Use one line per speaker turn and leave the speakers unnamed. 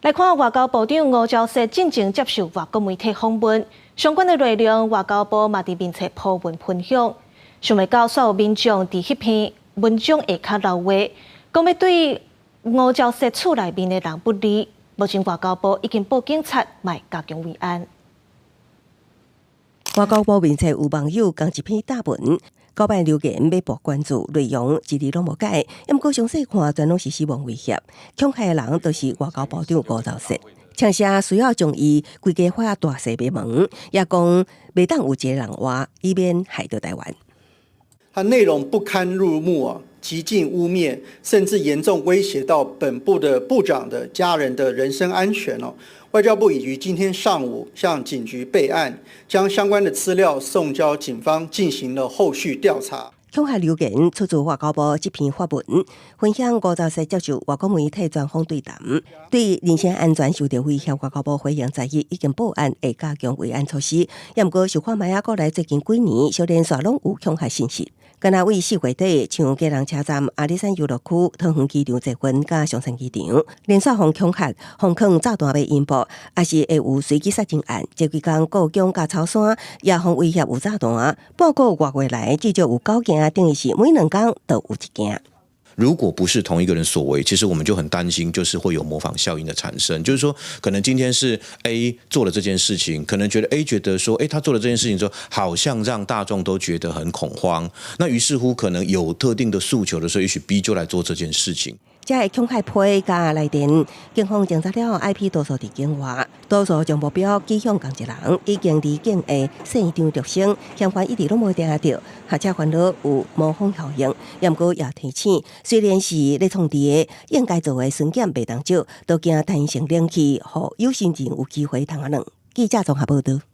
來看外交部長吳釗燮進前接受外國媒體訪問，相關的內容外交部嘛佇面冊 po 文分享。想袂到煞有民眾佇彼篇文章下跤留話，講欲對吳釗燮厝內面的人不利。目前外交部已經報警察，嘛會加強維安。
外交部面冊有網友仝一篇貼文，九擺留言欲博關注，內容一字攏無改，毋過詳細看，全攏是死亡威脅，恐嚇的人就是外交部長吳釗燮，唱聲需要將伊規家伙大細迷門，也講袂當有一個人活，以免害著台灣。
它內容不堪入目啊，極盡污衊，甚至嚴重威脅到本部的部長的家人的人身安全哦。外交部已於今天上午向警局備案，將相關的資料送交警方進行了後續調查。
恐嚇留言出自外交部這篇發文，分享吳釗燮接受外國媒體專訪對談，對人身安全受著威脅，外交部回應十一已經報案，會加強維安措施。也毋過想看覓仔，過來最近幾年，小連續攏有恐嚇信息。敢若為4月底，像基隆車站、阿里山遊樂區、桃園機場捷運佮松山機場，連續予恐嚇，予囥炸彈欲引爆，抑是會有隨機殺人案。這幾工故宮佮草山也予威脅有炸彈，半個外月來至少有九件，等於是每2工就有一件。
如果不是同一個人所為，其實我們就很擔心，就是會有模仿效應的產生。就是說，可能今天是 A 做了這件事情，可能覺得 A 覺得說，他做了這件事情之後，好像讓大眾都覺得很恐慌。那於是乎，可能有特定的訴求的時候，也許 B 就來做這件事情。
這个恐嚇批佮來電，警方偵查了 IP 多數佇境外，多數將目標指向仝一人，已經離境的姓張陸生，嫌犯一直攏無定著，學者煩惱有模仿效應。毋過也提醒，雖然是咧創治的，應該做的巡檢袂當少，都驚彈性冷氣，予有心人有機會通仔軟。記者綜合報導。